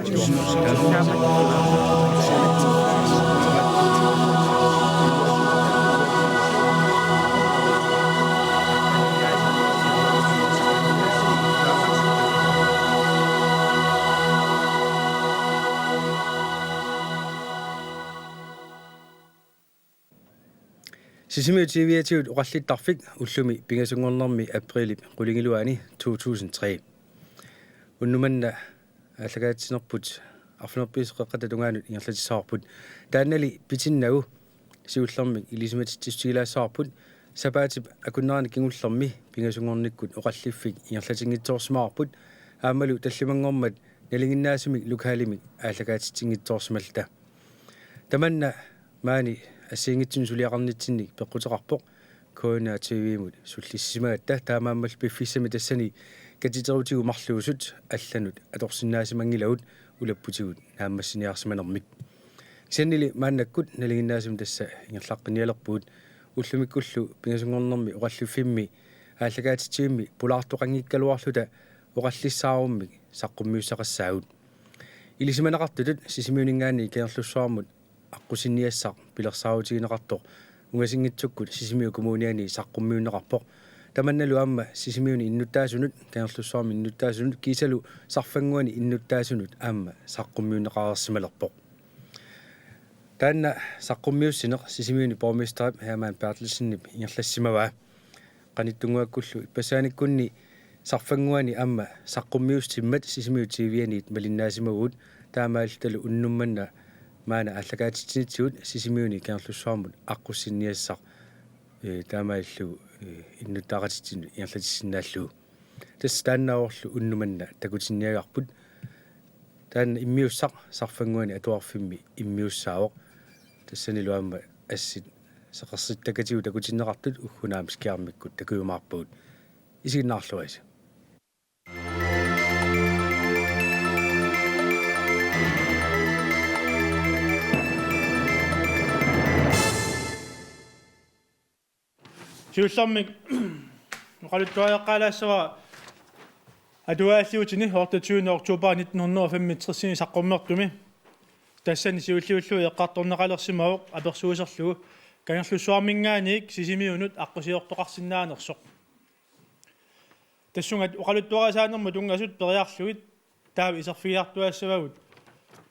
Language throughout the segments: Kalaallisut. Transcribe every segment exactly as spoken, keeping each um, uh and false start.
Sisimiut T V-atigut oqallittarfik ullumi pingasunngornermi apriilip qulingiluaani to tusind tre. Unnuk manna aallakaatitsinerput arfineq-pingasut qeqqata tungaanut ingerlatissavarput. Taannali pitinnagu siullermik ilisimatitsissutigilaassavarput sapaatip akunnerani kingullermi pingasunngornikkut oqalliffik ingerlatinngitsoorsimavarput aammalu tallimanngormat nalinginnaasumik lokalimik aallakaatitsinngitsoorsimalluta. Tamanna maani assigiinngitsunik suliaqarnitsinnik peqquteqarpoq K N R T V-mut sullissisimagatta, taamaammallu piffissami tassani katiterutigut marluusut allanut atorsinnaasimanngillat ulapputigut naammassiniarsimanermik. Kisiannili maannakkut nalinginnaasumik tassa ingerlaqqinnialerpugut ullumikkullu pingasunngornermi oqalliffimmi aallakaatitsivimmi pulaartoqanngikkaluarluta oqallissaarummik saqqummiussaqassaagut. Ilisimaneqartutut Sisimiuninngaanniit Kangerlussuarmut aqqusinniassaq pilersaarutigineqartoq ungasinngitsukkut Sisimiut Kommuniani saqqummiunneqarpoq. Tamannalu aamma Sisimiuni innuttaasunut, Kangerlussuarmi innuttaasunut, kiisalu Sarfannguani innuttaasunut aamma saqqummiunneqareersimalerpoq. Taanna saqqummiussineq Sisimiuni borgmesterip Hermann Berthelsenip ingerlassimavaa. Qanittunnguakkullu ippassaanikkunni Sarfannguani aamma saqqummiussimmat Sisimiut T V-aniit malinnaasimavagut, taamaalillutalu unnuk manna maanna aallakaatitsinitsigut Sisimiuni Kangerlussuarmut aqqussinniassaq, ee, taamaalillugu, ee, innuttaaqatitsinnut ingerlatissinnaallugu. Tassa taannaavorlu unnuk manna takutinniagarput. Taanna immiussaq Sarfannguani atuarfimmi immiussaavoq. Tassanilu aamma assit seqersitakatigut takutinneqartut ugguuna aamma Skjernimikkut takujumaarpagut. Isiginnaarluarisi. Siullermik oqaluttuariaqqaalaassavara atuagagdliutini otteogtyvende oktober nitten hundrede og femogtresini saqqummertumi. Tassani siulliullugu eqqartorneqalersimavoq apersuuserlugu Kangerlussuarminngaanniit Sisimiunut aqqusiortoqarsinnaanersoq. Tassunga oqaluttuarisaanermut tunngasut periarlugit taava iserfigiartuaassavagut,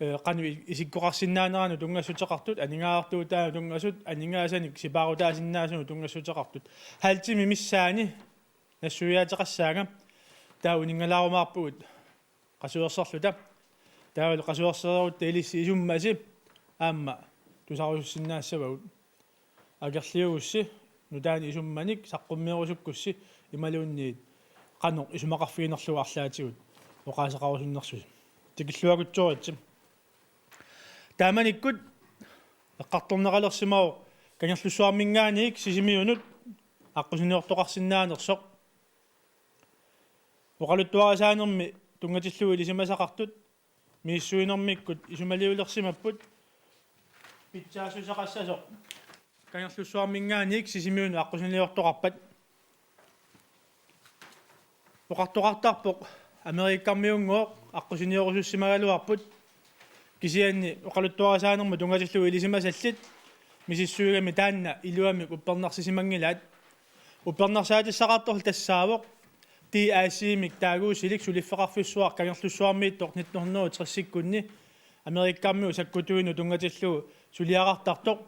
ee, qanoq i-, isikkoqarsinnaaneranut tunngassuteqartut, aningaasartuutaanut tunngasut, aningaasanik sipaarutaasinnaasunut tunngassuteqartut. Halv time missaani nassuiaateqassaanga, taava uninngalaarumaarpugut qasuerserluta. Taavalu qasuersereerutta ilissi isummasi aamma tusarusussinnaassavagut. Akerliugussi nutaanik isummanik saqqummiorusukkussi imaluunniit qanoq isumaqarfiginerlugu arlaatigut oqaaseqarusunnersusi. Tikilluakutsooritsi. Taamanikkut eqqartorneqalersimavoq Kangerlussuarminngaanniit Sisimiunut aqqusiniortoqarsinnaanersoq. Oqaluttuarisaanermi tunngatillugu ilisimasaqartut misissuinermikkut isumaliulersimapput pitsaassuseqassasoq Kangerlussuarminngaanniit Sisimiunut aqqusiniortoqarpat. Oqartoqartarpoq Amerikkarmiunngooq aqqusiniorussimagaluarput, kisianni oqaluttuarisaanermut tunngatillugu ilisimasallit misissuigami taanna iluamik uppernarsisimanngilaat. Uppernarsaatissaqartorlu tassaavoq D A C-mik taaguussilik suliffeqarfissuaq Kangerlussuarmiittoq nitten hundrede og tres-ikkunni Amerikkarmiut sakkutuinut tunngatillugu suliaqartartoq,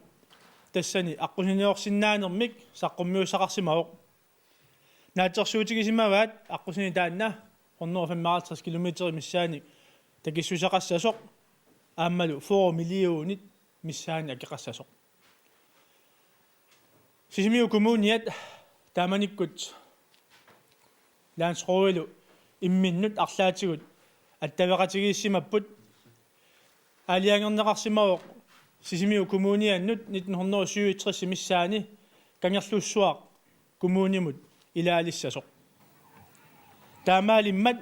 tassani aqqusiniorsinnaanermik saqqummiussaqarsimavoq. Naatsorsuutigisimavaat aqqusineq taanna hundrede og femoghalvtreds kilometer missaani takissuseqassasoq aammalu fyrre millionit missaani akeqassasoq. Sisimiut Kommuniat taamanikkut landsrådilu imminnut arlaatigut attaveqatigiissimapput. Aalajangerneqarsimavoq Sisimiut Kommuniannut nitten hundrede og syvogtres missaani Kangerlussuaq kommunimut ilaalissasoq. Taamaalimmat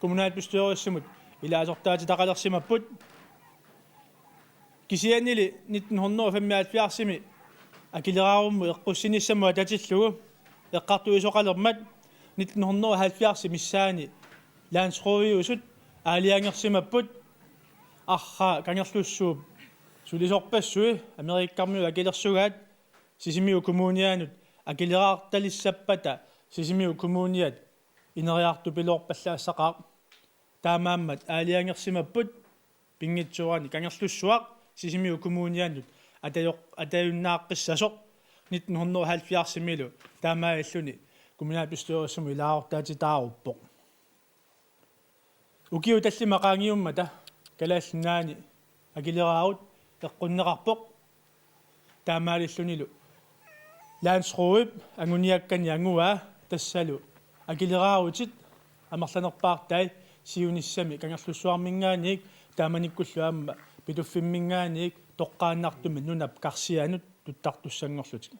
kommunalbestyrelsimut ilaasortaatitaqalersimapput. Kisiannili nitten hundrede og femoghalvfjerdsimi akileraarummi eqqussinissamut atatillugu eqqartuisoqalermat nitten hundrede og halvfjerds missaani landsrådiusut aalajangersimapput. Arraa Kangerlussuup sulisorpassui Amerikkarmiut akilersugaat Sisimiut Kommunianut akileraartalissappata Sisimiut Kommuniat ineriartupiloorpallaassaqaaq. Taamaammat aalajangersimapput pinngitsoorani Kangerlussuaq Sisimiut Kommunianut atajoq-, atajunnaaqqissasoq nitten hundrede og halvfjerdsimilu taamaalilluni kommunalbestyrelsimut ilaasortaatitaaruppoq. Ukiut tallimat qaangiummata Kalaallit Nunaanni akileraarut eqqunneqarpoq. Taamaalillunilu landsrådip anguniakkani anguaa tassalu akileraarutip amerlanerpaartai siunissami Kangerlussuarminngaanniit taamanikkullu aamma Pituffimminngaanniit toqqaannartumik nunap karsianut tuttartussanngorlutik.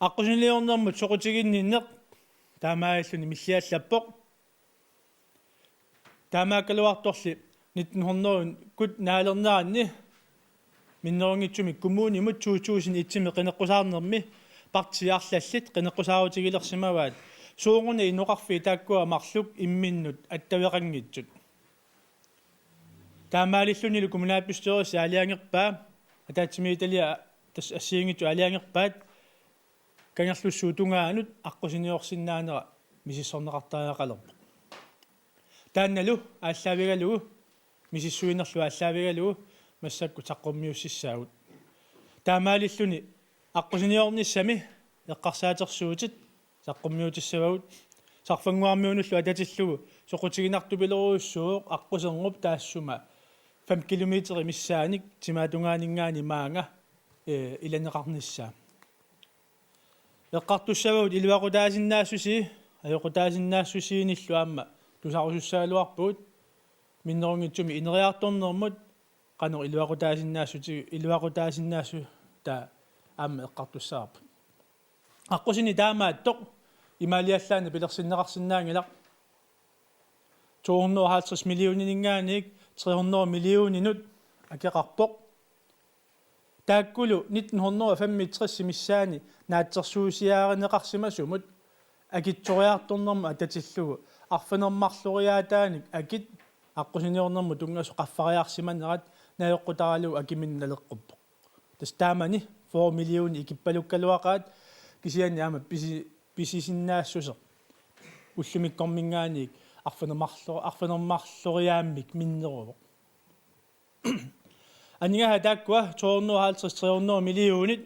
Aqqusiniliornermut soqutiginninneq taamaalilluni milliallappoq. Taamaakkaluartorli nitten hundrede-kut naalerneranni minnerunngitsumik kommunimut to tusind et-imi qineqqusaarnermi partiit arlallit qineqqusaarutigilersimavaat sooruna inoqarfiit taakkua marluk imminnut attaveqanngitsut. Taamaalillunilu kommunalbestyrelsip aalajangerpaa ataatsimiititaliap tassa assigiinngitsut aalajangerpaat Kangerlussuup tungaanut aqqusiniorsinnaanera misissorneqartariaqalerpoq. Taannalu aallaavigalugu, misissuinerlu aallaavigalugu massakkut saqqummiussissaagut. Taamaalilluni aqqusiniornissami eqqarsaatersuutit saqqummiutissavagut. Sarfannguarmiunullu atatillugu soqutiginartupilorujussuuvoq aqqusernup taassuma fem kilometer missaannik timaatungaaninngaanniit maanga, eh, ilaneqarnissaa. Eqqartussavagut iluaqutaasinnaassusii, ajoqutaasinnaassusiinillu aamma tusarusussagaluarpugut minnerunngitsumik ineriartornermut qanoq iluaqutaasinnaassuti-, iluaqutaasinnaassutaa aamma eqqartussavarput. Aqqusineq taamaattoq imaaliallaannaq pilersinneqarsinnaanngilaq. To hundrede og halvtreds millionininngaanniit tre hundrede millioninut akeqarpoq. Taakkulu nitten hundrede og femogtres missaani naatsorsuusiaarineqarsimasumut akitsoriartornermut atatillugu arfineq-marloriaataanik akit aqqusiniornermut tunngasoq qaffariarsimanerat najoqqutaralugu akiminnut naleqquppoq. Tassa taamani fyrre millionit ikippalukkaluaqaat kisianni aamma pisi-, pisisinnaassuseq ullumikkorminngaanniit arfineq-marlo-, arfineq-marloriaammik minneruvoq. Aningaasat taakkua to hundrede og halvtreds, tre hundrede millionit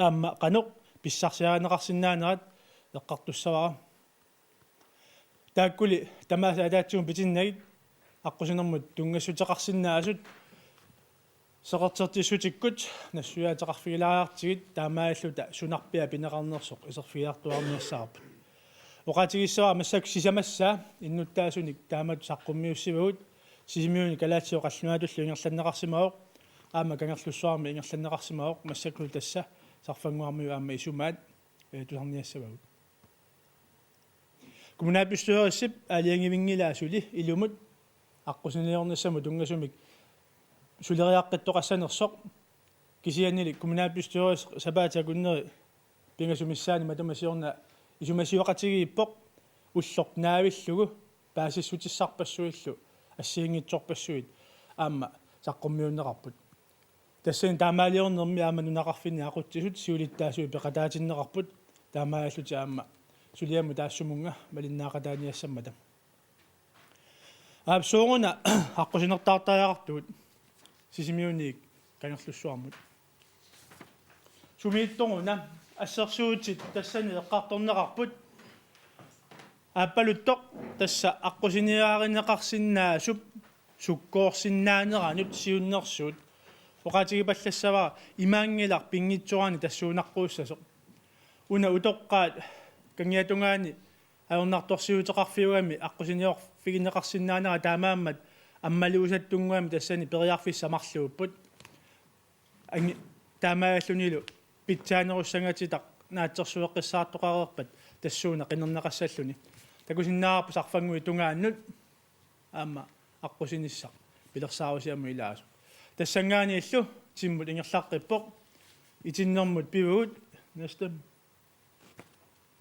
aamma qanoq pissarsiarineqarsinnaanerat eqqartussavara. Taakkuli tamaasa ataatsimut pitinnagit aqqusinermut tunngassuteqarsinnaasut seqertertissutikkut nassuiaateqarfigilaariartigit taamaalilluta sunarpiaq pineqarnersoq iserfigiartuaarniassavarput. Oqaatigissavara massakkut sisamassaa innuttaasunik taamatut saqqummiussivagut. Sisimiuni kalaallisut qallunaatullu ingerlanneqarsimavoq. Aamma Kangerlussuarmi ingerlanneqarsimavoq massakkut tassa sarfannguarmiut aamma isumaat, eh, tusarniassavagut. Kommunalbestyrelsip aalajangivinngilaa suli ilumut aqqusiniliornissamut tunngasumik suleriaqqittoqassanersoq. Kisiannili kommunalbestyrelse sapaatip akunneri pingasut missaanni matuma siorna isumasioqatigiippoq ulloq naavillugu paasissutissarpassuillu assigiinngitsorpassuit aamma saqqummiunneqarput. Tassani taamaaliornermi aamma nunaqarfinni aqutsisut siulittaasuat peqataatinneqarput taamaalillutik aamma suliamut taassumunnga malinnaaqataaniassammata. Aap, sooruna aqqusinertaartariaqartugut Sisimiuniit Kangerlussuarmut? Sumiittoruna assersuutit tassani eqqartorneqarput. Aappaluttoq tassa aqqusiniaarineqarsinnaasup sukkoorsinnaaneranut siunnersuut. Oqaatigipallassavara imaanngilaq pinngitsoorani tassuunaqquussasoq. Una utoqqaat kangiatungaani ajornartorsiuteqarfiugami aqqusiniorfigineqarsinnaanera taamaammat ammaluusattunnguami tassani periarfissat marluupput. Angi-, taamaalillunilu pitsaanerussangatitaq naatsorsueqqissaartoqareerpat tassuuna qinerneqassalluni. Takusinnaavarput sarfannguit tungaannut aamma aqqusinissaq pilersaarusiamut ilaasoq. Tassanngaanniillu timmut ingerlaqqippoq. Itinnermut pivugut. Næste.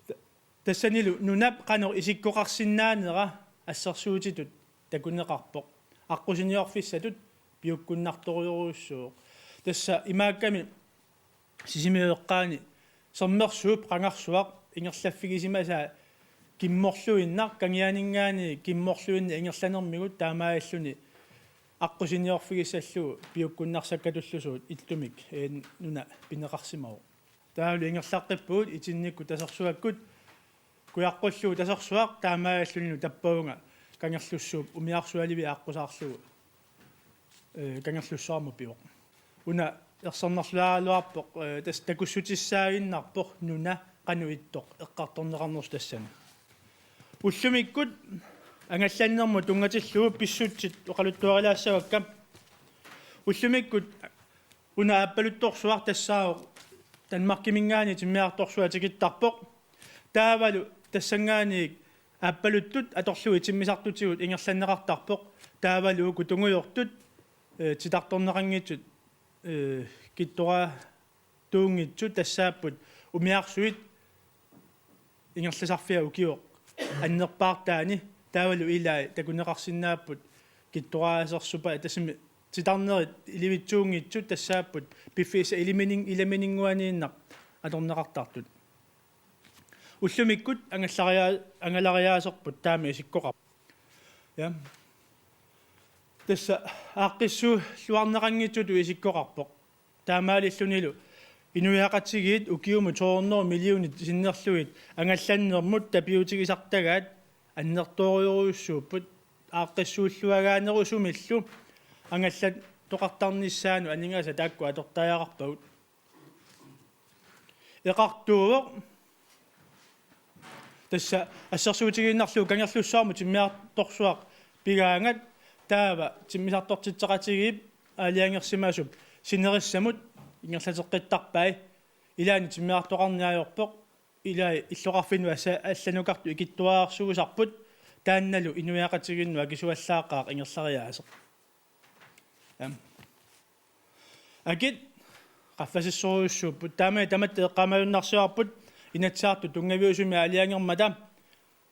Ta-, tassanilu nunap qanoq isikkoqarsinnaanera assersuutitut takuneqarpoq. aqqusiniorfissatut piukkunnartorujorujussuuvoq. Tassa imaakkami Sisimiut eqqaani Sermersuup qangarsuaq ingerlaffigisimasaa kimmorluinnaq, kangianinngaanniit kimmorluinnaq ingerlanermigut taamaalilluni aqqusiniorfigissallugu piukkunnarsakkatullusuut illumik, ee, nuna pineqarsimavoq. Taavalu ingerlaqqippugut itinnikkut tasersuakkut, kujaqqullugu tasersuaq taamaalillunilu tappavunga Kangerlussuup umiarsualiviit aqqusaarlugu, ee, Kangerlussuarmut pivoq. Una ersernerlulaaraluarpoq, ee, tassa takussutissaaginnarpoq nuna qanoq ittoq eqqartorneqarnersoq tassani. Ullumikkut angallannermut tunngatillugu pissutsit oqaluttuarilaassavakka. Ullumikkut una aappaluttorsuaq tassaavoq Danmarkiminngaanniit timmisartorsuaq tikittarpoq. Taavalu tassanngaanniit aappaluttut atorlugit timmisartutigut ingerlanneqartarpoq. Taavalu uku tungujortut, ee, titartorneqanngitsut, ee, kittoraatuunngitsut tassaapput umiarsuit ingerlasarfiat ukioq annerpaartaani, taavalu ilai takuneqarsinnaapput kittoraasersupai, tassami titarnerit ilivitsuunngitsut tassaapput piffissap iliminin-, ilimininnguaniinnaq atorneqartartut. Ullumikkut angallaria-, angalariaaserput taama isikkoqarpoq. Ja. Tassa aaqqissuulluarneqanngitsutut isikkoqarpoq. Taamaalillunilu inuiaqatigiit ukiumut to hundrede millionit sinnerlugit angallannermut tapiutigisartagaat annertoorujorujussuupput, aaqqissuulluagaanerusumillu angallattoqartarnissaanut aningaasat taakku atortariaqarpagut. Eqartuuvoq. Tassa assersuutigiinnarlugu Kangerlussuarmut timmisartorsuaq pigaangat taava timmisartortitseqatigiip aalajangersimasup sinerissamut ingerlateqqittarpai. Ilaanni timmisartoqarneq ajorpoq. Ilai illoqarfinnut assa-, allanukartut ikittuararsuusarput, taannalu inuiaqatigiinnut akisuallaaqaaq ingerlariaaseq. Am. Akit qaffasissorujussuupput. Taamani tamatta eqqaamajunnarsivarput Inatsisartut tunngaviusumik aalajangermata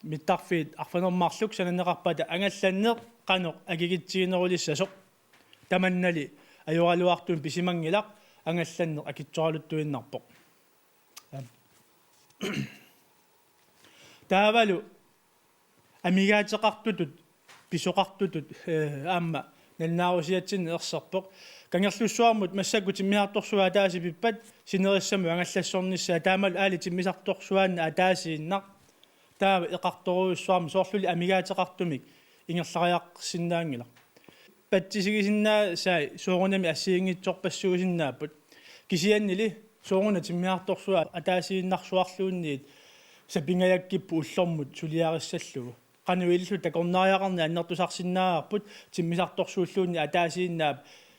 mittarfiit arfineq-marluk sananeqarpata angallanneq qanoq akikitsiginerulissasoq. Tamannali ajoraluartumik pisimanngilaq, angallanneq akitsoraluttuinnarpoq. Am. Taavalu amigaateqartutut, pisoqartutut, ee, aamma nalunaarusiatsinneq erserpoq. Kangerlussuarmut massakkut timmisartorsuaq ataaseq pippat sinerissamut angallassornissaa, taamalu aali timmisartorsuaannaq ataasiinnaq. Taava eqartorujussuarmik soorluli amigaateqartumik ingerlariaqarsinnaanngilaq. Patsisigisinnaasai soorunami assigiinngitsorpassuusinnaapput. Kisiannili sooruna timmisartorsuaq ataasiinnarsuarluunniit sapinngajakkipput ullormut suliarissallugu. Qanoq ililluta takornariaqarneq annertusarsinnaavarput, timmisartorsuulluunniit ataasiinnaap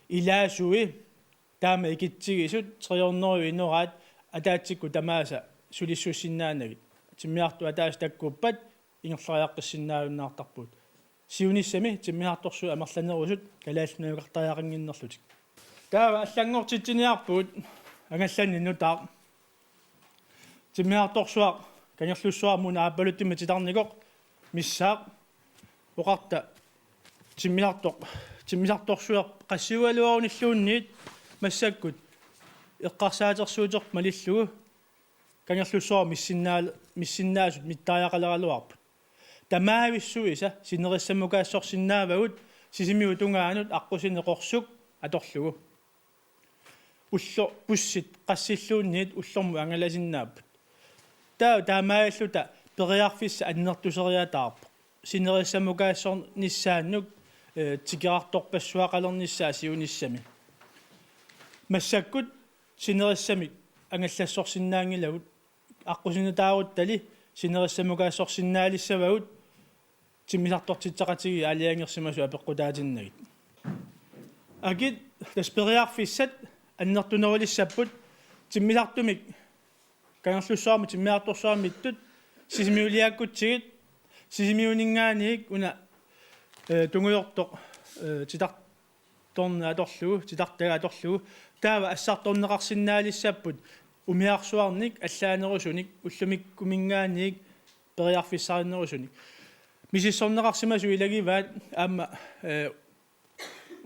ilaasui taama ikitsigisut tre hundrede inoraat ataatsikkut tamaasa sulissussinnaanagit. Timmisartut ataaseq takkuuppat ingerlariaqqissinnaajunnaartarpugut. Siunissami timmisartorsuit amerlanerusut kalaallit najugaqartariaqannginnerlutik. Taava allanngortitsiniarpugut angallanneq nutaaq. Timmisartorsuaq Kangerlussuarmut una aappaluttumik titarnikoq missaaq. Oqarta timmisartoq, timmisartorsuaq qassiugaluarunilluunniit massakkut eqqarsaatersuuterput malillugu Kangerlussuarmi missinnaal-, missinnaasut mittariaqaleraluarput. Tamaavissuisa sinerissamukaassorsinnaavagut Sisimiut tungaanut aqqusineq qorsuk atorlugu. Ulloq bussit qassilluunniit ullormut angalasinnaapput. Taava taamaalilluta periarfissaq annertuseriataarpoq. Sinerissamukaassornissaannut, ee, tikerartorpassuaqalernissaa siunissami. Massakkut sinerissamik angallassorsinnaanngilagut, aqqusinitaaruttali sinerissamukaassorsinnaalissavagut timmisartortitseqatigiit aalajangersimasut apeqqutaatinnagit. Akit tassa periarfissat annertunerulissapput timmisartumik Kangerlussuarmut timmisartorsuarmittut Sisimiuliakkutsigit, Sisimiuninngaanniit una, ee, tungujortoq, ee, titartorneq atorlugu, titartagaq atorlugu, taava assartorneqarsinnaalissapput umiarsuarnik allaanerusunik ullumikkuminngaanniit periarfissarinnerusunik. Misissorneqarsimasut ilagivaat aamma, ee,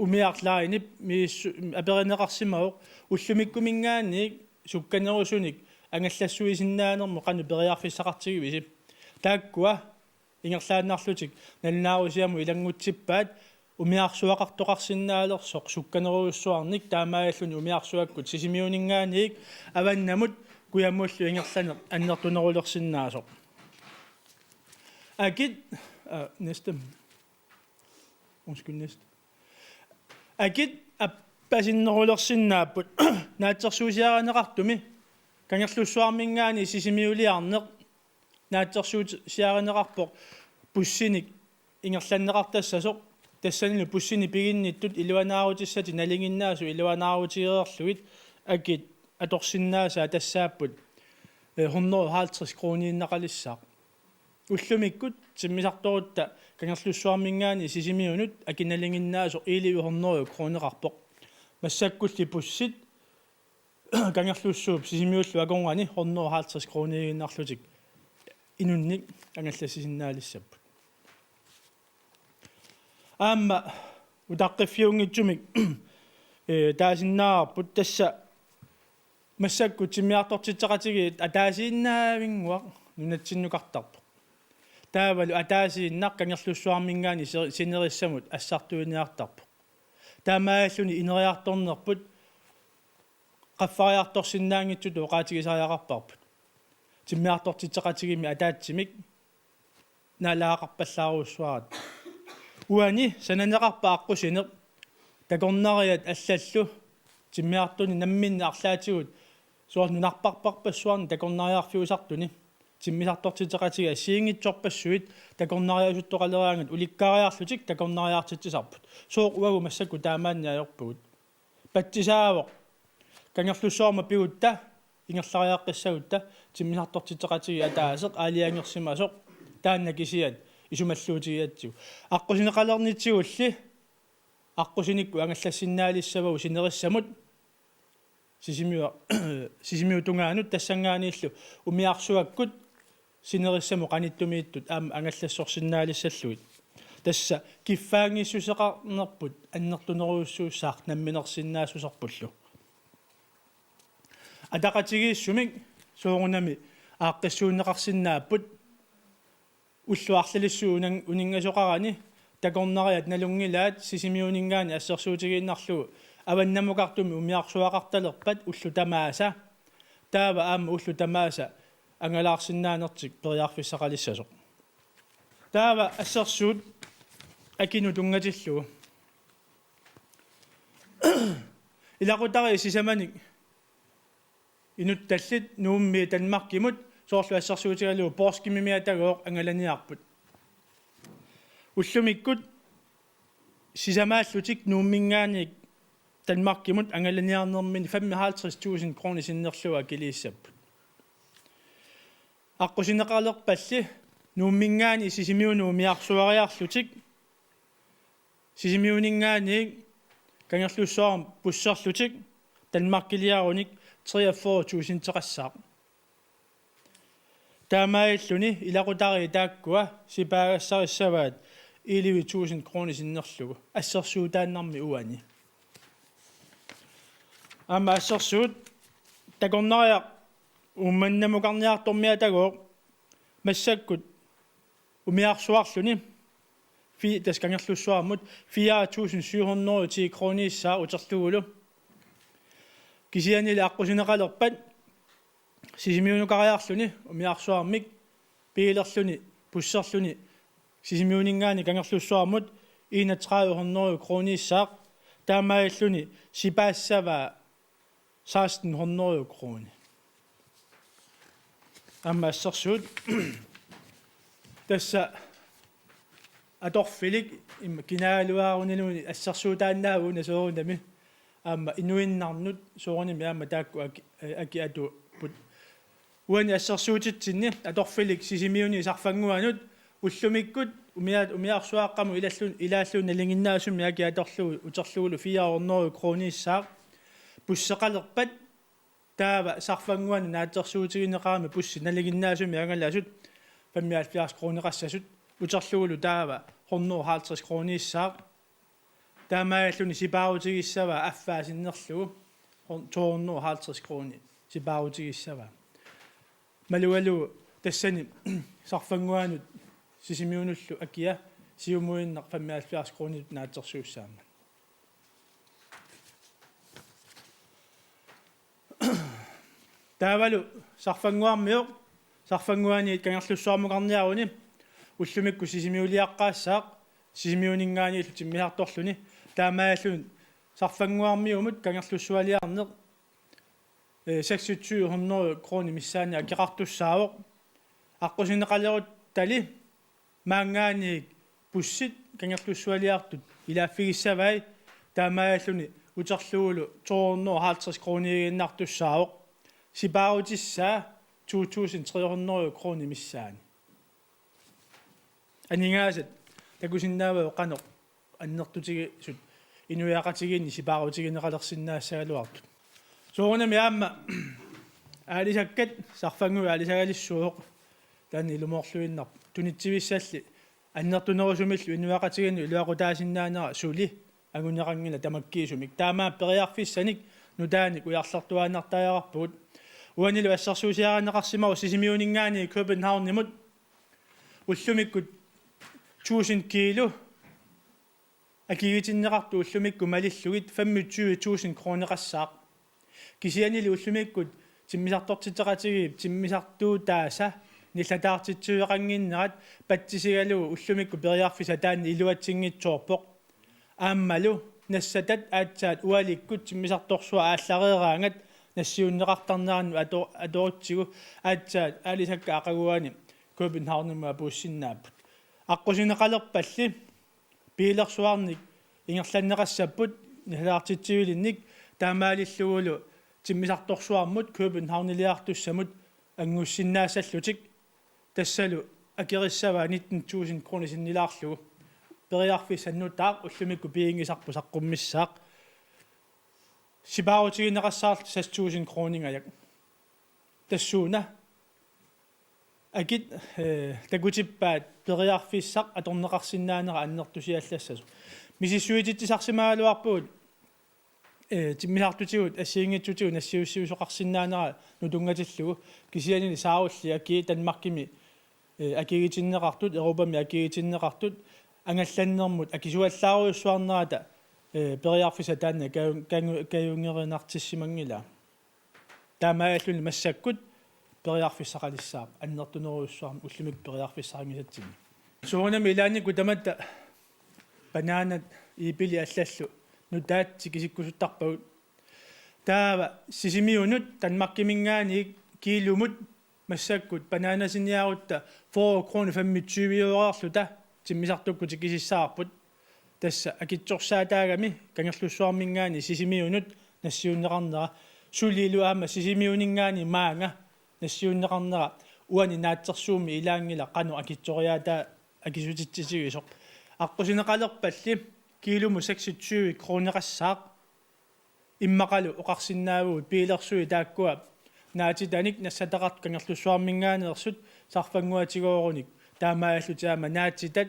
umiarlaanip miissu aperineqarsimavoq ullumikkuminngaanniit sukkanerusunik angallassuisinnaanermut qanoq periarfissaqartigivisi. Taakkua ingerlaannarlutik nalunaarusiamut ilanngutsippaat umiarsuaqartoqarsinnaalersoq sukkanerujussuarnik taamaalilluni umiarsuakkut Sisimiuninngaanniit avannamut kujamullu ingerlaneq annertunerulersinnaasoq. Akit, øh, næste. Undskyld, næste. Akit appasinnerulersinnaapput naatsorsuusiarineqartumi Kangerlussuarminngaanniit Sisimiuliarneq naatsorsuusiarineqarpoq bussinik ingerlanneqartassasoq, tassanilu bussinik piginnittut iluanaarutissatik nalinginnaasut iluanaarutigereerlugit akit atorsinnaasaat tassaapput, øh, hundrede og halvtreds krooniinnaqalissaaq. Ullumikkut timmisartorutta Kangerlussuarminngaanniit Sisimiunut akit nalinginnaasoq elleve hundrede krooneqarpoq. Massakkulli bussit Kangerlussuup Sisimiullu akornanni hundrede og halvtreds krooniiginnarlutik inunnik angallassisinnaalissapput. Aamma utaqqiffiunngitsumik, øh, taasinnaavarput tassa massakkut timmisartortitseqatigiit ataasiinnaavinnguaq nunatsinnukartarpoq. Taavalu ataasiinnaq Kangerlussuarminngaanniit si-, sinerissamut assartuiniartarpoq. Taamaalilluni ineriartornerput qaffariartorsinnaanngitsutut oqaatigisariaqarparput. Timmisartortitseqatigiimmi ataatsimik naalagaqarpallaarujussuaratta. Uani sananeqarpoq aqqusineq takornariat allallu timmisartunik namminneq arlaatigut soorlu nunarparparpassuarni takornariarfiusartuni timmisartortitseqatigiit assigiinngitsorpassuit takornariaasuttoqaleraangat ulikkaariarlutik takornariaartitsisarput. Sooq uagut massakkut taamaanneq ajorpugut? Patsisaavoq Kangerlussuarmut pigutta ingerlariaqqissagutta timmisartortitseqatigiit ataaseq aalajangersimasoq taanna kisiat isumalluutigigatsigu. Aqqusineqalernitigulli aqqusinikkut angallassinnaalissavagut sinerissamut Sisimiu-, Sisimiut tungaanut tassanngaanniillu umiarsuakkut sinerissamut qanittumiittut aamma angallassorsinnaalissallugit. Tassa kiffaanngissuseqarnerput annertunerujussuussaaq namminersinnaassuserpullu. Ataqatigiissumik soorunami aaqqissuunneqarsinnaapput ullut arlalissuit unan-, uninngasoqarani takornariat nalunngilaat Sisimiuninngaanniit assersuutigiinnarlugu avannamukartumik umiarsuaqartalerpat ullut tamaasa taava aamma ullut tamaasa angalaarsinnaanertik periarfissaqalissasoq. Taava assersuut akinut tunngatillugu. Ilaqutariit sisamanik inuttallit Nuummiit Danmarkimut soorlu assersuutigalugu Poorskimimi atagooq angalaniarput. Ullumikkut sisamaallutik Nuumminngaanniit Danmarkimut angalaniarnermini femoghalvtreds tusind kroner sinnerlugu akiliissapput. Aqqusineqalerpalli Nuumminngaanniit Sisimiunut umiarsuariarlutik Sisimiuninngaanniit Kangerlussuarmut busserlutik Danmarkiliarunik treogfyrre tusindteqassaaq. Taamaalilluni ilaqutariit taakkua sipaagassarissavat elleve tusind kroner sinnerlugu assersuutaannarmi uani. Aamma assersuut takornariaq Uummannamukarniartormiata atagooq massakkut umiarsuarluni fi-, tassa Kangerlussuarmut fire tusind syv hundrede og ti kronissaaq uterlugulu. Kisiannili aqqusineqalerpat Sisimiunukariarluni umiarsuarmik biilerluni busserluni Sisimiuninngaanniit Kangerlussuarmut enogtredive hundrede kronissaaq taamaalilluni sipaassavaa seksten hundrede kroner. Aamma assersuut. Tassa atorfilik im-, kinaaluaaruniluunniit assersuutaannaavoq una soorunami. Aamma inuinnarnut soorunami aamma taakku aki-, akit atuupput. Uani assersuutitsinni atorfilik Sisimiuni Sarfannguanut ullumikkut umiaat-, umiarsuaqqamut ilallun-, ilaallugu nalinginnaasumik akit atorlugu uterlugulu fire hundrede kronissaaq busseqalerpat taava Sarfannguanut naatsorsuutigineqarami bussit nalinginnaasumik angalasut femoghalvfjerds kroneqassasut uterlugulu taava hundrede og halvtreds kronissaaq Taamaalilluni sipaarutigissavaa affaa sinnerlugu to hundrede og halvtreds kroner sipaarutigissavaa. Malugalugu tassani sarfannguanut Sisimiunullu akia siumuinnaq femoghalvfjerds kroner naatsorsuussaammat. Taavalu sarfannguarmioq, sarfannguaniit Kangerlussuarmukarniaruni ullumikkut Sisimiuliaqqaassaaq, Sisimiuninngaanniillu timmisartorluni, taamaalilluni sarfannguarmiumut Kangerlussualiarneq, eh, seksogtyve hundrede kroner missaani akeqartussaavoq. Aqqusineqaleruttali maanngaanniit bussit Kangerlussualiartut ilaaffigissavai, taamaalilluni uterlugulu to hundrede og halvtreds kroniiginnartussaavoq. Sipaarutissaa to tusind tre hundrede kroner missaani. Aningaasat takusinnaavagut qanoq annertutigisut inuiaqatigiinni sipaarutigineqalersinnaassagaluartut. Soorunami aamma aalisakkat sarfannguit aalisagalissuuvoq, taanna ilumoorluinnarpoq. Tunitsivissalli annertunerusumillu inuiaqatigiinnut iluaqutaasinnaanera suli anguneqanngilaq tamakkiisumik. Taamaammat periarfissanik nutaanik ujarlertuaannartariaqarpugut. Uanilu assersuusiarineqarsimavoq Sisimiuninngaanniit Københavnimut ullumikkut tusind kilo akigitinneqartut ullumikkut malillugit femogtyve tusind kroneqassaaq. Kisiannili ullumikkut timmisartortitseqatigiip timmisartuutaasa nillataartitsiveqannginnerat patsisigalugu ullumikkut periarfissaq taanna iluatsinngitsoorpoq. Aammalu nassatat aatsaat ualikkut timmisartorsuaq aallareeraangat nassiunneqartarnerannut ato-, atorutsigu aatsaat aalisakkat aqaguani Københavnimut apuussinnaapput. Aqqusineqalerpalli biilersuarnik ingerlanneqassapput nillataartitsivilinnik, taamaalillugulu timmisartorsuarmut Københavniliartussamut anngussinnaassallutik, tassalu akerissavaa nitten tusind kroner sinnilaarlugu. Periarfissaq nutaaq ullumikkut piginngisarput saqqummissaaq. Sipaarutigineqassaarlutik seks tusind kroningajak. Tassuuna akit, eh, takutippaat periarfissaq atorneqarsinnaanera annertusiallassasoq. Misissuititsisarsimagaluarpugut, eh, timmisartutigut assigiinngitsutigut nassiussiusoqarsinnaanera nutunngatillugu, kisiannili saarulliit akii Danmarkimi, eh, akigitinneqartut, Europami akigitinneqartut, angallannermut akisuallaarujussuarnerata, eh, periarfissaq taanna kaju-, kaju-, kajungerinartissimanngilaa. Taamaalilluni massakkut periarfissaqalissaaq annertunerujussuarmik ullumikkut periarfissaqanngisatsinnik. Soorunami ilaannikkut tamatta bananat iipilit allallu nutaat tikisikkusuttarpagut. Taava Sisimiunut Danmarkiminngaanniit kiilumut massakkut bananasiniarutta fyrre kroner femogtyve øreerluta timmisartukkut tikisissavarput. Tassa akitsorsaataagami Kangerlussuarminngaanniit Sisimiunut nassiunneqarnera, sulilu aamma Sisimiuninngaanniit maanga nassiunneqarnera uani naatsorsuummi ilaanngilaq qanoq akitsoriaataa akisutitsitigisoq. Aqqusineqalerpalli kiilumut seksogtyve kroneqassaaq. Immaqalu oqarsinnaavugut biilersuit taakkua naatitanik nassataqartut Kangerlussuarminngaanneersut sarfannguatigoorunik, taamaalillutik aamma naatitat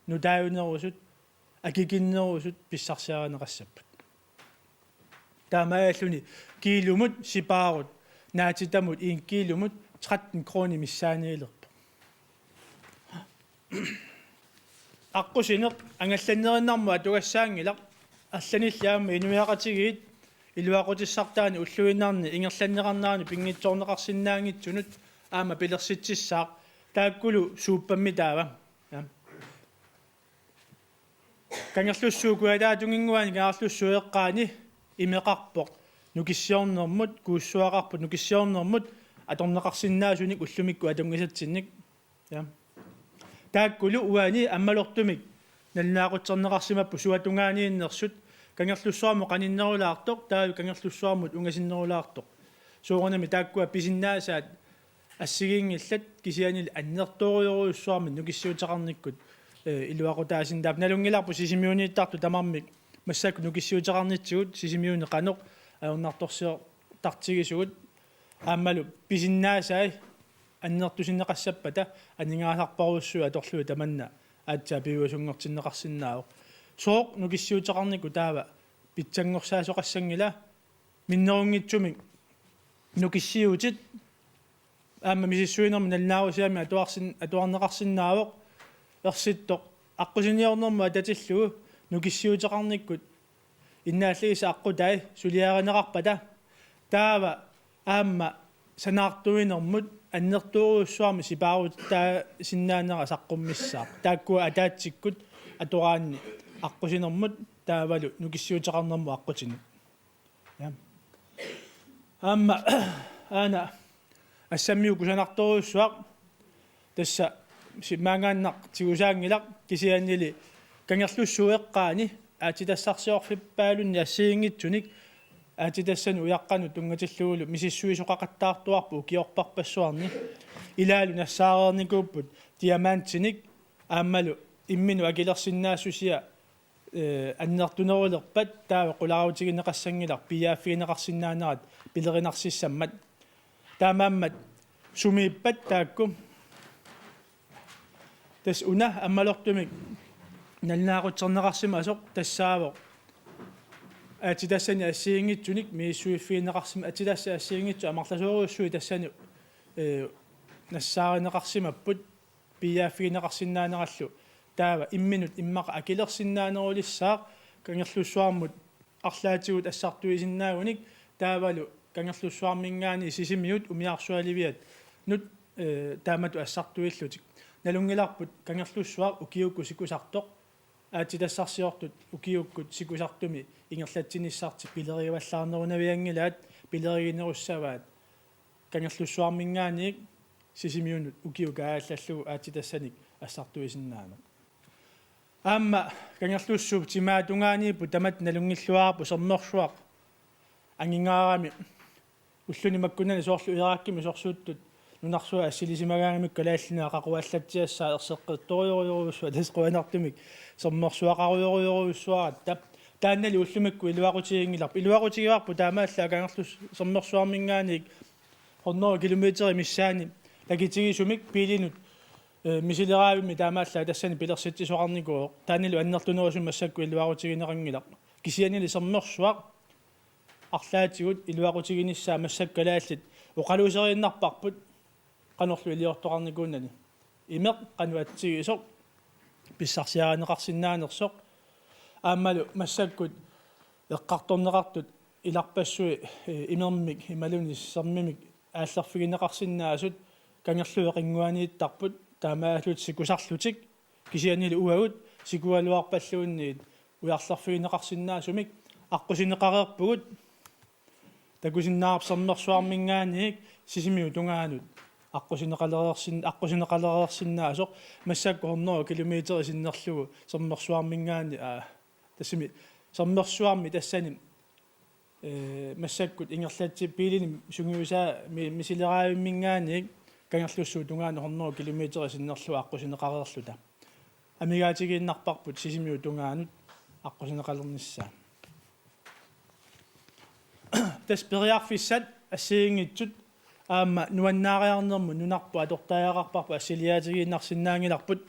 nutaajunerusut akikinnerusut pissarsiarineqassapput. Taamaalilluni kiilumut sipaarut naatitamut en kiilumut tretten kroner missaaniilerpoq. Aqqusineq angallannerinnarmut atugassaanngilaq, allanilli aamma inuiaqatigiit iluaqutissartaani ulluinnarni ingerlanneqarneranut pinngitsoorneqarsinnaanngitsunut aamma pilersitsissaaq, taakkulu suuppammi taava. Ja. Kangerlussuup kujataatunginnguani Kangerlussuup eqqaani imeqarpoq nukissiornermut, kuussuaqarpoq nukissiornermut atorneqarsinnaasunik ullumikkut atunngisatsinnik. Ja. Taakkulu uani ammalortumik nalunaaqutserneqarsimapput suatungaaniinnersut, Kangerlussuarmut qaninnerulaartoq, taava Kangerlussuarmut ungasinnerulaartoq. Soorunami taakkua pisinnaasaat assigiinngillat, kisiannili annertoorujorujussuarmik nukissiuteqarnikkut, eh, iluaqutaasinnaavoq. Nalunngilarput Sisimiuniittartut tamarmik massakkut nukissiuteqarnitsigut Sisimiuni qanoq ajornartorsiortartigisugut. Aammalu pisinnaasai annertusineqassappata aningaasarparujussuit atorlugit tamanna aatsaat piviusunngortinneqarsinnaavoq. Sooq nukissiuteqarnikkut taava pitsanngorsaasoqassanngila? Minnerunngitsumik nukissiutit aamma misissuinermi nalunaarusiami atuarsin-, atuarneqarsinnaavoq. Ersittoq aqqusiniornermut atatillugu nukissiuteqarnikkut innaallagissa aqqutai suliarineqarpata, taava aamma sanaartuinermut annertoorujussuarmik sipaarutaasinnaanera saqqummissaaq. Taakkua ataatsikkut atoraanni aqqusinermut taavalu nukissiuteqarnermut aqqutinik. Ja. Aamma aana assammiup kusanartorujussuaq tassa si-, maangaannaq tigusaanngilaq, kisiannili Kangerlussuup eqqaani aatsitassarsiorfippaalunni assigiinngitsunik aatsitassanut ujaqqanut tunngatillugulu misissuisoqaqattaartuarput ukiorparpassuarni. Ilaalu nassaareernikuupput diamantinik aammalu imminut akilersinnaassusia, eh, annertunerulerpat taava qularuutigineqassanngilaq piiaaffigineqarsinnaanerat pilerinarsimassammat. Taamaammat sumiippat taakku? Tassa una ammalortumik nalunaaqutserneqarsimasoq tassaavoq aatsitassanik assigiinngitsunik misissuiffigineqarsim-, aatsitassat assigiinngitsut amerlasoorujussuit tassani, eh, nassaarineqarsimapput piiaaffigineqarsinnaanerallu. Taava imminut immaqa akilersinnaanerulissaaq Kangerlussuarmut arlaatigut assartuisinnaagunik, taavalu Kangerlussuarminngaanniit Sisimiut umiarsualivianut, eh, taamatut assartuillutik. Nalunngilarput Kangerlussuaq ukiukkut sikusartoq aatsitassarsiortut ukiukkut sikusartumi ingerlatsinissartik pilerivallaarnerunavianngilaat, pileriginerussavaat Kangerlussuarminngaanniit Sisimiunut ukiukkut kaajallallugu aatsitassanik assartuisinnaaneq. Aamma Kangerlussuup timaatungaaniipput tamatta nalunngilluarput sermersuaq angingaarami. Ulluni makkunani soorlu Irakimi sorsuuttut nunarsuaq assilisimagaangamikku kalaallinut aqaquallatsiassaat erseqqittorujorujorujussuaq, tassa qujanartumik sermersuaqarujorujorujussuaratta. Taannali ullumikkut iluaqutiginngilarput. Iluaqutigivarput taamaallaat Kangerlussuup sermersuarminngaanniit hundrede kilometerit missaanni takitigisumik biilinut, eh, misileraavimmi taamaallaat tassani pilersitsisoqarnikuuvoq. Taannalu annertunerusumik massakkut iluaqutigineqanngilaq. Kisiannili sermersuaq arlaatigut iluaqutiginissaa massakkut kalaallit oqaluuseriinnarparput qanorlu iliortoqarnikuunani. Imeq qanoq atsigisoq, pissarsiarineqarsinnaanersoq. Aammalu massakkut eqqartorneqartut ilarpassui, eh, imermik imaluunniit sermimik aallerfigineqarsinnaasut Kangerluup qinnguaniittarput, taamaallutik sikusarlutik, kisiannili uagut sikugaluarpalluunniit ujarlerfigineqarsinnaasumik aqqusineqareerpugut. Takusinnaavarput sermersuarminngaanniit Sisimiut tungaanut aqqusineqalereersin-, aqqusineqalereersinnaasoq, massakkut hundrede kilometerit sinnerlugu sermersuarminngaanniit, aa, tassami sermersuarmi tassani, eh, massakkut ingerlatsip biilinik sungiusaa mi-, misileraavimminngaanniit Kangerlussuup tungaanut hundrede kilometerit sinnerlugu aqqusineqareerluta. Amigaatigiinnarparput Sisimiut tungaanut aqqusineqalernissaa. Tassa periarfissat assigiinngitsut aamma nuannaariarnermut nunarput atortariaqarparput assiliaatigiinnarsinnaanngilarput.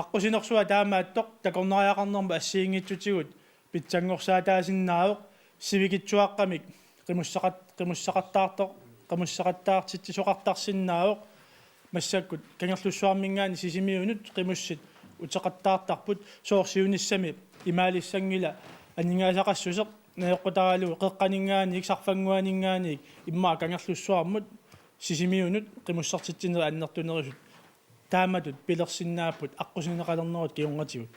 Aqqusinersuaq taamaattoq takornariaqarnermut assigiinngitsutigut pitsanngorsaataasinnaavoq, sivikitsuaqqamik qimussaqat-, qimussaqattaartoq, qimussaqattaartitsisoqartarsinnaavoq. Massakkut Kangerlussuarminngaanniit Sisimiunut qimussit uteqattaartarput, sooq siunissami imaalissanngila aningaasaqassuseq najoqqutaralugu Qeqqaninngaanniit, Sarfannguaninngaanniit, immaqa Kangerlussuarmut Sisimiunut qimussertitsinerit annertunerusut taamatut pilersinnaapput aqqusineqalernerup kingornatigut.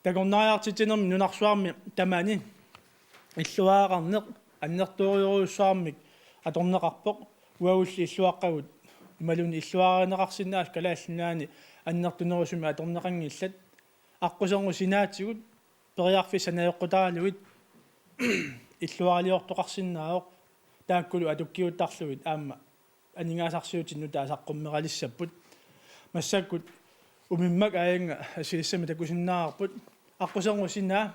Takornariartitsinermi nunarsuarmi tamani illuaraqarneq annertoorujorujussuarmik atorneqarpoq, uagulli illuaqqagut imaluunniit illuararineqarsinnaasut Kalaallit Nunaanni annertunerusumik atorneqanngillat. Aqquserngup sinaatigut periarfissat najoqqutaralugit illuaraliortoqarsinnaavoq, taakkulu atukkiuttarlugit aamma aningaasarsiutit nutaat saqqummeralissapput. Massakkut umimmak aajanga assilissamik takusinnaavarput. Aqquserngup sinaa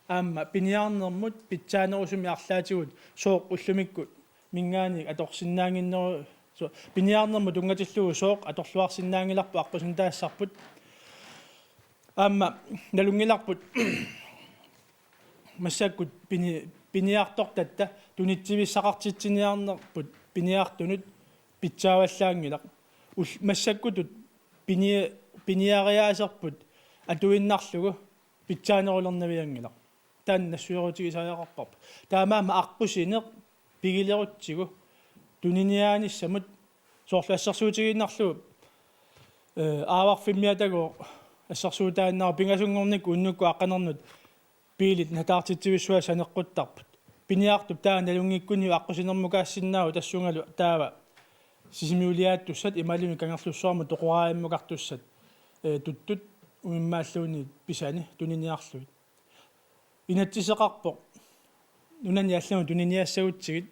aamma piniarnermut pitsaanerusumik arlaatigut sooq ullumikkuminngaanniit atorsinnaannginneru-, so-, piniarnermut tunngatillugu sooq atorluarsinnaanngilarput aqqusinitaassarput. Aamma nalunngilarput massakkut pini-, piniartortatta tunitsivissaqartitsiniarnerput piniartunut pitsaavallaanngilaq. Ul-, massakkutut pini-, piniariaaserput atuinnarlugu pitsaanerulernavianngilaq. Taanna nassuerutigisariaqarparput. Taamaammat aqqusineq pigilerutsigu tuniniaanissamut soorlu assersuutigiinnarlugu, eh, aavarfimmiatagooq assersuutaannarpoq pingasunngornikkut unnukkut aqqanernut biilit nataartitsivissuaq saneqquttarput. Piniartup taanna nalunngikkunni aqqusinermukaassinnaasoq tassungalu taava Sisimiuliaattussat imaluunniit Kangerlussuarmut toqoraajummukartussat, eh, tuttut umimmaalluunniit pisani tuniniarlugit. Inatsiseqarpoq nunani allanut tuniniassagutsigit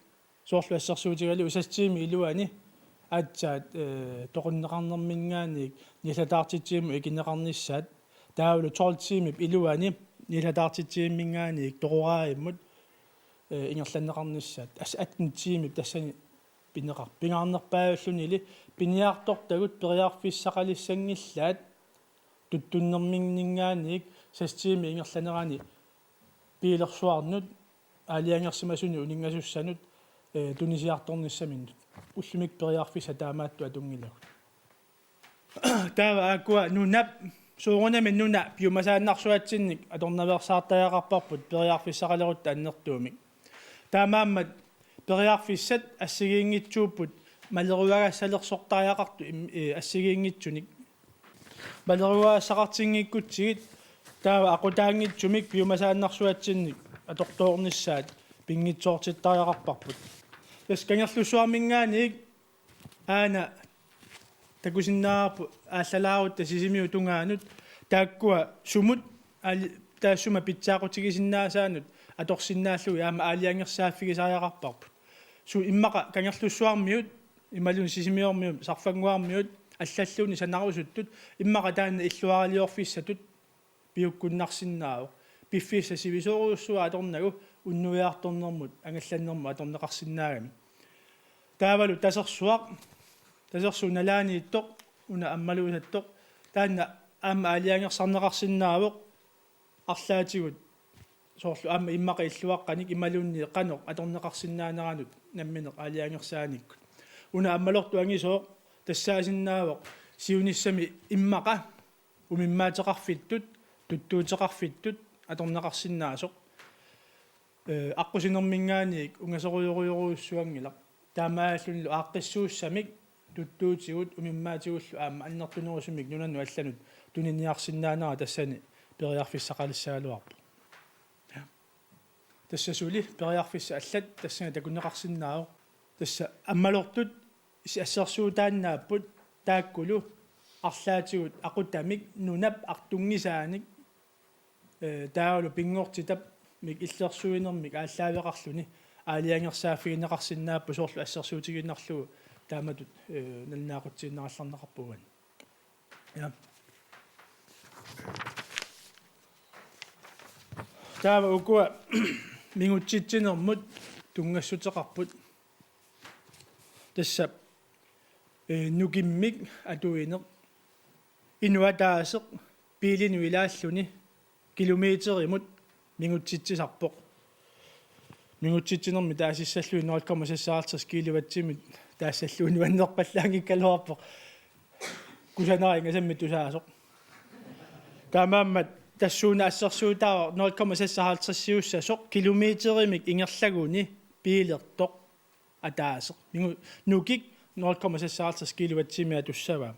soorlu assersuutigalugu seks tiimit iluanni aatsaat, eh, toqunneqarnerminngaanniit nilataartitsivimmut ikineqarnissaat taavalu tolv tiimip iluanni nilataartitsivimminngaanniit toqoraajummut, eh, ingerlanneqarnissaat. As-, atten tiimip tassani pineqarpoq. Pingaarnerpaajullunili piniartortagut periarfissaqalissanngilaat tuttunnerminninngaanniit seks tiimit ingerlanerani biilersuarnut aalajangersimasunut uninngasussanut, eh, tunisiartornissaminnut. Ullumikkut periarfissat taamaattut atunngilagut. Taava aakkua nunap, soorunami nuna piumasaannarsuatsinnik atornaveersaartariaqarparput periarfissaqalerutta annertuumik. Taamaammat periarfissat assigiinngitsuupput maleruagassalersortariaqartut im-, eh, assigiinngitsunik. Maleruagassaqartinngikkutsigit taava aqutaanngitsumik piumasaannarsuatsinnik atortoornissaat pinngitsoortittariaqarparput. Tassa Kangerlussuarminngaanniit aana takusinnaavarput aallalaarutta Sisimiut tungaanut taakkua sumut aali-, taassuma pitsaaqutigisinnaasaannut atorsinnaallugit aamma aalajangersaaffigisariaqarparput. Su immaqa Kangerlussuarmiut imaluunniit Sisimiormiut, Sarfannguarmiut allalluunniit sanarusuttut immaqa taanna illuaraliorfissatut piukkunnarsinnaavoq. Piffissaq sivisoorujussuaq atornagu unnuiartornermut angallannermut atorneqarsinnaagami. Taavalu tasersuaq, tasersuup nalaaniittoq, una ammaluusattoq, taanna aamma aalajangersarneqarsinnaavoq arlaatigut soorlu aamma immaqa illuaqqanik imaluunniit qanoq atorneqarsinnaaneranut nammineq aalajangersaanikkut. Una ammalortoq angisooq tassaasinnaavoq siunissami immaqa umimmaateqarfittut, tuttuuteqarfittut atorneqarsinnaasoq. Eh, aqqusinerminngaanniit ungasorujorujorujussuanngilaq. Taamaalillunilu aaqqissuussamik tuttuutigut umimmaatigullu aamma annertunerusumik nunanut allanut tuniniarsinnaanera tassani periarfissaqalissagaluarpoq. Ja. Tassa suli periarfissat allat tassani takuneqarsinnaavoq. Tassa ammalortut si-, assersuutaannaapput taakkulu arlaatigut aqutamik nunap artunngisaanik, eh, taavalu pinngortitamik illersuinermik aallaaveqarluni aalajangersaaffigineqarsinnaapput soorlu assersuutigiinnarlugu taamatut, eh, nalunaaqutsiinnarallarneqarpoq uani. Ja. Taava ukua mingutsitsinermut tunngassuteqarput. Tassa, eh, nukimmik atuineq. Inuk ataaseq biilinut ilaalluni kilometerimut mingutsitsisarpoq. Mingutsitsinermi taasissalluni nul komma seksoghalvtreds kilowattimi taassallugu nuannerpallaanngikkaluarpoq. Kusanara ingasammik tusaasoq. Taamaammat tassuuna assersuutaavoq nul komma seksoghalvtredsiussasoq kilometerimik ingerlaguni biilertoq ataaseq. Mingu-, nukik nul komma seksoghalvtreds kilowattimi atussavaa.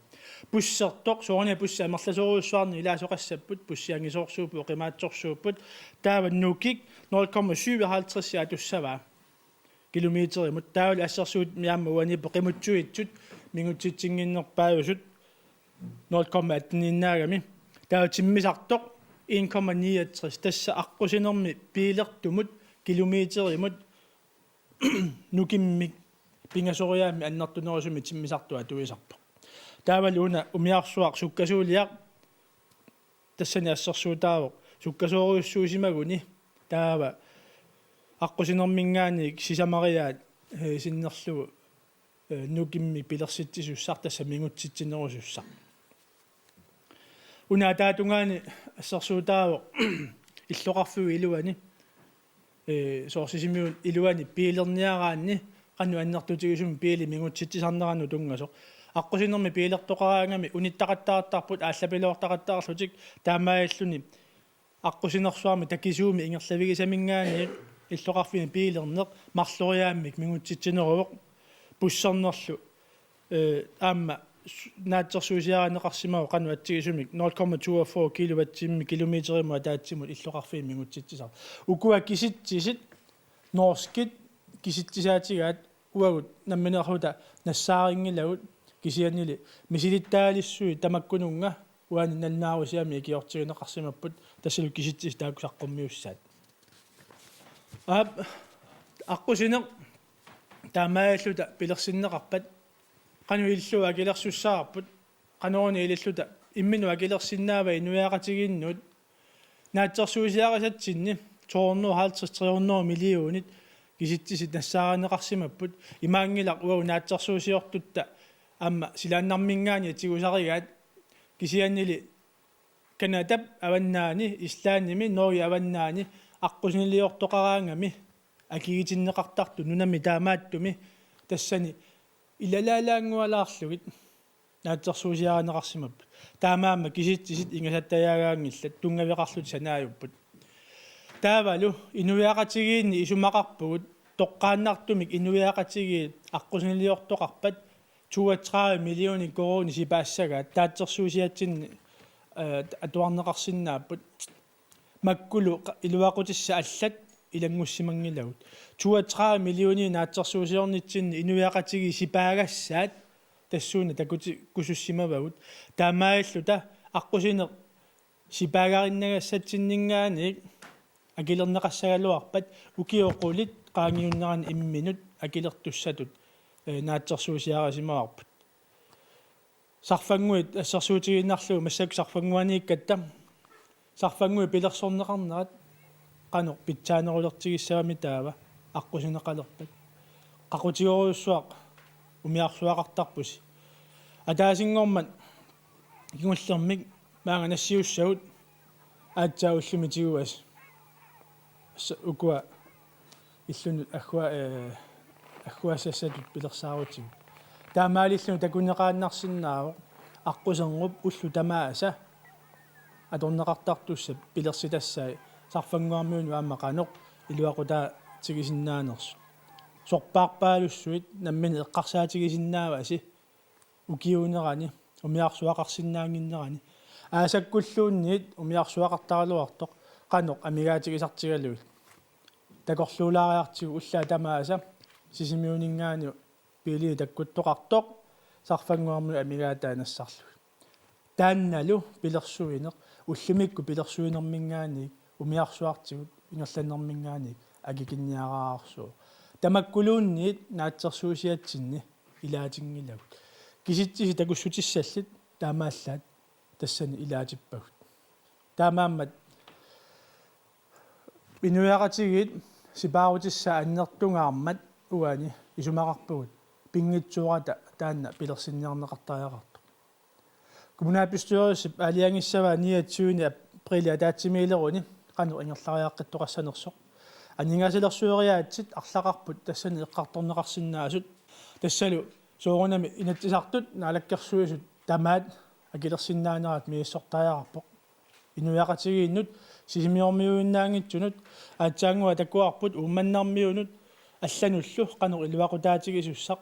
Bussertoq, soorunami bussit amerlasoorujussuarnik ilaasoqassapput, bussiangisoorsuupput, oqimaatsorsuupput. Taava nukik nul komma syvoghalvtreds atussavaa kilometerimut. Taavalu assersuutimi aamma uaniipput qimuttuitsut, mingutsitsinnginnerpaajusut, nul komma atten-innaagami. Taava timmisartoq en komma niogtres, tassa aqqusinermi biilertumut kilometerimut nukimmik pingasoriaammik annertunerusumik timmisartoq atuisarpoq. Taavalu una umiarsuaq sukkasuuliaq tassani assersuutaavoq sukkasoorujussuusimaguni taava aqqusinerminngaanniit sisamariaat, eh, sinnerlugu, eh, nukimmik pilersitsisussaq tassa mingutsitsinerusussaq. Una ataatungaani assersuutaavoq illoqarfiup iluani, ee, soorlu Sisimiut iluani biilerniaraanni qanoq annertutigisumik biili mingutsitsisarneranut tunngasoq. Aqqusinermi biilertoqaraangami unittaqattaartarput aallapiloortaqattaarlutik, taamaalilluni aqqusinersuarmi takisuumik ingerlavigisaminngaanniit illoqarfini biilerneq marloriaammik mingutsitsineruvoq, bussernerlu, ee, aamma s-, naatsorsuusiarineqarsimavoq qanoq atsigisumik nul komma toogfyrre kilowatt-timer kilometerimut ataatsimut illoqarfiit mingutsitsisartut. Ukua kisitsisit norskit kisitsisaatigaat uagut nammineerluta nassaarinngilagut, kisiannili misilittaalissuit tamakkununnga uani nalunaarusiami ikiortigineqarsimapput, tassalu kisitsisit taakku saqqummiussaat. Aap, aqqusineq taamaalilluta pilersinneqarpat, qanoq ilillugu akilersussavarput, qanoruna ililluta imminut akilersinnaava inuiaqatigiinnut? Naatsorsuusiarisatsinni to hundrede og halvtreds, tre hundrede millionit kisitsisit nassaarineqarsimapput, imaanngilaq uagut naatsorsuusiortutta aamma silaannarminngaanniit tigusarigaat, kisiannili Canadap avannaani, Islandimi, Norge avannaani aqqusiniliortoqaraangami akigitinneqartartut nunami taamaattumi, tassani ilalaalaanngualaarlugit naatsorsuusiarineqarsimapput. Taamaammat kisitsisit ingasattajaagaanngillat, tunngaveqarlutik sanaajupput. Taavalu inuiaqatigiinni isumaqarpugut toqqaannartumik inuiaqatigiit aqqusiniliortoqarpat toogtredive millioner koruunit sipaassagaat naatsorsuusiatsinni, ee, atuarneqarsinnaapput. Makkulu qa-, iluaqutissat allat ilanngussimanngilagut. Toogtredive millioner naatsorsuusiornitsinni inuiaqatigiit sipaagassaat tassuuna takuti-, takutikkusussimavagut. Taamaalilluta aqqusineq sipaagarinnagassatsinngaanniit akilerneqassagaluarpat ukiut qulit qaangiunneranni imminut akilertussatut, ee, naatsorsuusiarisimavarput. Sarfannguit assersuutigiinnarlugu massakkut sarfannguaniikkatta, sarfannguit pilersorneqarnerat qanoq pitsaanerulertigissavami taava aqqusineqalerpat? Qaqutigerujussuaq umiarsuaqartarpusi. Ataasinngormat kingullermik maanga nassiussagut aatsaat ullumi tiguasi. Assa ukua illunut aggu-, ee, agguassassatut pilersaarutigut. Taamaalilluni takuneqaannarsinnaavoq aqqusernup ullut tamaasa atorneqartartussat pilersitassai sarfannguarmiunut aamma qanoq iluaqutaatigisinnaanersut. Sorpaarpaalussuit nammineq eqqarsaatigisinnaavasi ukiuunerani, umiarsuaqarsinnaannginnerani, aasakkulluunniit umiarsuaqartaraluartoq qanoq amigaatigisartigalugit. Takorluulaariartigu ullaat tamaasa Sisimiuninngaanniit biilinik takkuttoqartoq sarfannguarmiut amigaatai nassarlugit. Taannalu pilersuineq, ullumikkut pilersuinerminngaanniit umiarsuartigut ingerlannerminngaanniit akikinniaraarsuuvoq. Tamakkuluunniit naatsorsuusiatsinni ilaatinngilagut. Kisitsisit takussutissallit taamaallaat tassani ilaatippagut. Taamaammat inuiaqatigiit sipaarutissaat annertungaarmat uani isumaqarpugut pinngitsoorata taanna pilersinniarneqartariaqartoq. Kommunalbestyrelsip aalajangissavaa niogtyvende aprili ataatsimiileruni qanoq ingerlariaqqittoqassanersoq. Aningaasalersueriaatsit arlaqarput tassani eqqartorneqarsinnaasut. Tassalu soorunami Inatsisartut Naalakkersuisut tamaat akilersinnaanerat misissortariaqarpoq. Inuiaqatigiinnut, sisimiormiuinnaanngitsunut, aatsaannguaq takuarput Uummannarmiunut allanullu qanoq iluaqutaatigisussaq,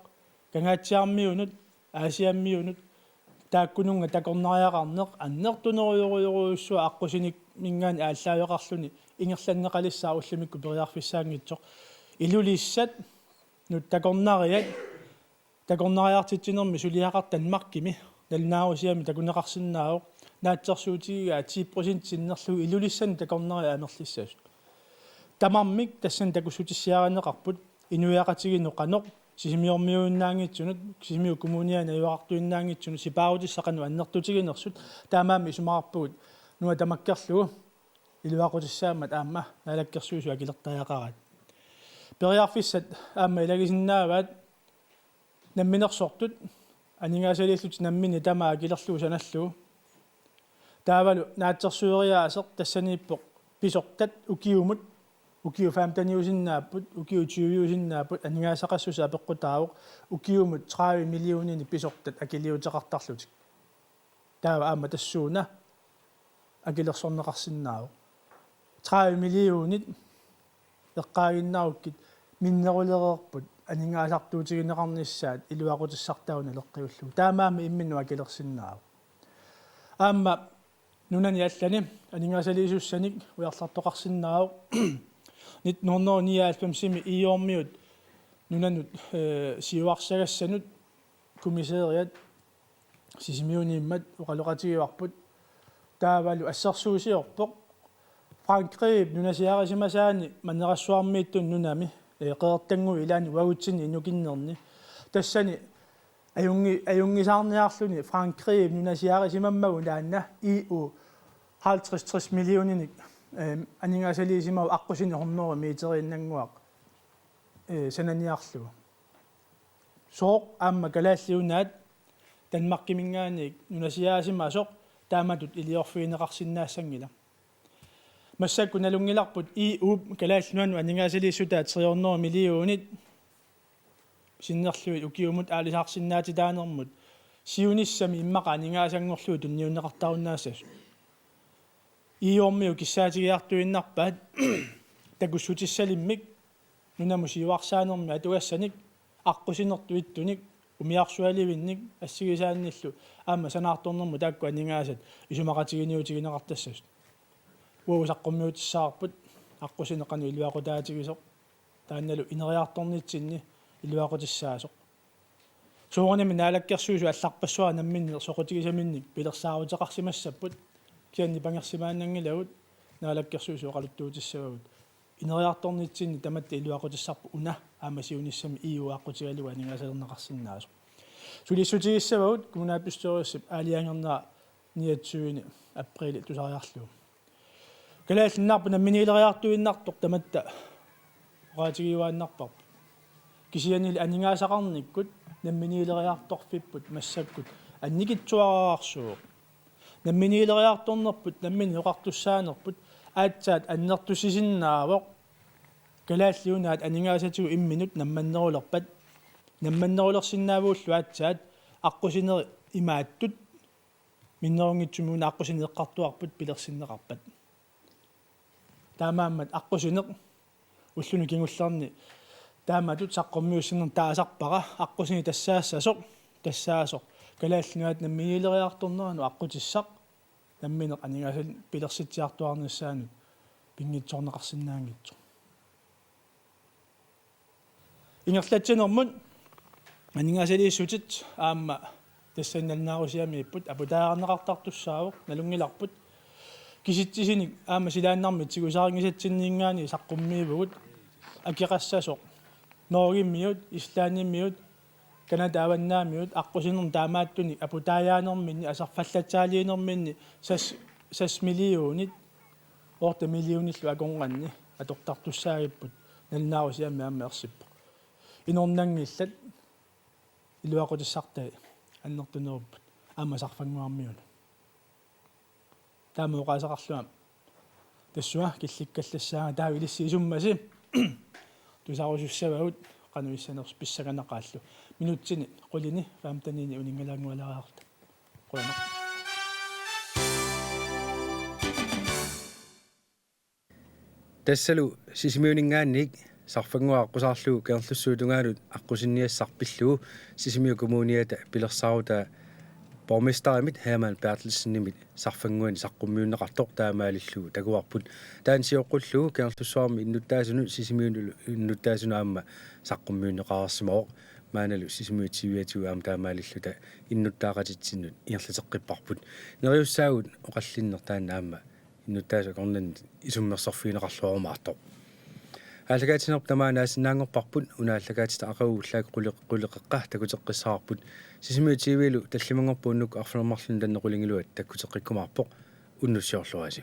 Kangaatsiarmiunut, Aasiammiunut, taakkununnga takornariaqarneq annertunerujorujorujussuaq aqqusinerminngaanniit aallaaveqarluni ingerlanneqalissaaq ullumikkut periarfissaanngitsoq. Ilulissat, nut takornariat, takornariartitsinermi suliaqartoq Danmarkimi nalunaarusiami takuneqarsinnaavoq, naatsorsuutigigaat ti procent sinnerlugu Ilulissani takornariat amerlissasut. Tamarmik tassani takussutissiarineqarput inuiaqatigiinnut qanoq sisimiormiuinnaanngitsunut, Sisimiut Kommuniani najugaqartuinnaanngitsunut sipaarutissat qanoq annertutiginersut, taamaammat isumaqarpugut nuna tamakkerlugu iluaqutissaammat aamma Naalakkersuisut akilertariaqaraat. Periarfissat aamma ilagisinnaavaat namminersortut aningaasaliillutik namminneq tamaat akilerlugu sanallugu. Taavalu naatsorsueriaaseq tassaniippoq pisortat ukiumut, ukiut femteniusinnaapput, ukiut tyveusinnaapput, aningaasaqassuseq apeqqutaavoq, ukiumut tredive millioninik pisortat akiliuteqartarlutik. Taava aamma tassuuna akilersorneqarsinnaavoq. Tredive millionit eqqaaginnarukkit minnerulereerput aningaasartuutigineqarnissaat iluaqutissartaa naleqqiullugu. Taamaammat imminnut akilersinnaavoq. Aamma nunani allani aningaasaliisussanik ujarlertoqarsinnaavoq. Nitten hundrede nioghalvfemsimi I O-miut nunanut, øh, siuarsagassanut kommissæriat Sisimiuniimmat oqaloqatigivarput. Taavalu assersuusiorpoq Frankrigip nunasiarisimasaani Mannerassuarmiittuni nunami, øh, Qeqertannguit ilaanni uagutsinni inukinnerni. Tassani ajunngi-, ajunngisaarniarluni Frankrigip nunasiarisimammagu taanna E U halvtreds tres millioninik, øh, aningaasaliisimavoq aqqusineq hundrede meteriinnannguaq, øh, sananiarlugu. Sooq aamma Kalaallit Nunaat Danmarkiminngaanniit nunasiaasimasoq taamatut iliorfigineqarsinnaassanngila. Massakkut nalunngilarput E U Kalaallit Nunaannut aningaasaliissutaat tre hundrede millionit sinnerlugit ukiumut aalisaarsinnaatitaanermut siunissami immaqa aningaasanngorlugit tunniunneqartarunnaassasoq. E U-miut kissaatigiartuinnarpaat takussutissalimmik nunamut siuarsaanermik atugassanik aqqusinertut ittunik umiarsualivinnik assigisaannillu aamma sanaartornermut taakku aningaasat isumaqatiginiutigineqartassasut. Uagut saqqummiutissavarput aqqusineq qanoq iluaqutaatigisoq, taannalu ineriartornitsinni iluaqutissaasoq. Soorunami Naalakkersuisut allarpassuarnik namminneq soqutigisaminnik pilersaaruteqarsimassapput, kisianni nipangersimaannanngilagut, Naalakkersuisut oqaluttuutissavagut. Ineriartornitsinni tamatta iluaqutissarput una aamma siunissami E U aqqutigalugu aningaasalerneqarsinnaasoq. Sulissutigissavagut kommunalbestyrelsip aalajangernera niogtyvende aprili tusariarlugu. Kalaallit Nunaarput namminiileriartuinnartoq tamatta oqaatigiuaannarparput. Kisiannili aningaasaqarnikkut namminiileriartorfipput massakkut annikitsuararsuuvoq. Namminiileriartornerput, nammineq oqartussaanerput aatsaat annertusisinnaavoq. Kalaallit Nunaat aningaasatigut imminut nammannerulerpat, nammannerulersinnaavugullu aatsaat aqqusinerit imaattut minnerunngitsumik una aqqusineq eqqartuarput pilersinneqarpat. Taamaammat aqqusineq ulluni kingullerni taamatut saqqummiussinermi taasarpara aqqusineq tassaassasoq, tassaasoq Kalaallit Nunaat namminiileriartorneranut aqqutissaq nammineq aningaasat pilersitsiartuaarnissaanut pinngitsoorneqarsinnaanngitsoq. Ingerlatsinermut aningaasaliissutit aamma tassani nalunaarusiamiipput aputaareerneqartartussaavoq, nalunngilarput. Kisitsisinik aamma silaannarmik tigusarinngisatsinninngaanniit saqqummiivugut akeqassasoq Norgemiut, Islandimiut, Canada Avannaamiut aqqusinermik taamaattunik aputaajaanerminni aserfallatsaaliinerminni seks, seks millionit otte millionillu akornanni atortartussaagipput, nalunaarusiami aamma ersippoq. Inornanngillat iluaqutissartai annertunerupput aamma Sarfannguarmiunut. Taama oqaaseqarlunga tassunga killikkallassaanga, taava ilissi isummassuk tusarusussavagut qanoq issanersoq pissanganaqaallu. Minutsini qulini femtenini uninngalaanngualeriarta. Qujanaq. Tassalu Sisimiuninngaanniit Sarfannguaq aqqusaarlugu Kangerlussuup tungaanut aqqusinniassaq pillugu Sisimiut Kommuniata pilersaarutaa borgmesterimit Hermann Berthelsenimit Sarfannguani saqqummiunneqartoq taamaalillugu takuarput. Taanna sioqqullugu Kangerlussuarmi innuttaasunut Sisimiunullu innuttaasunut aamma saqqummiunneqareersimavoq. Maannalu Sisimiut T V-atigut aamma taamaalilluta innuttaaqatitsinnut ingerlateqqipparput. Neriussaagut oqallinneq taanna aamma innuttaasut akornanni isummersorfigineqarluarumaartoq. Aallakaatitsinerput tamaani naasinnaanngorparput, una aallakaatitaq aqagu ullaakkut quleq-, quleqeqqa takuteqqissavarput. Sisimiut T V-lu tallimanngorpat unnukkut arfineq-marlunut tanneq qulingiluat takkuteqqikkumaarpoq, unnussiorluarisi.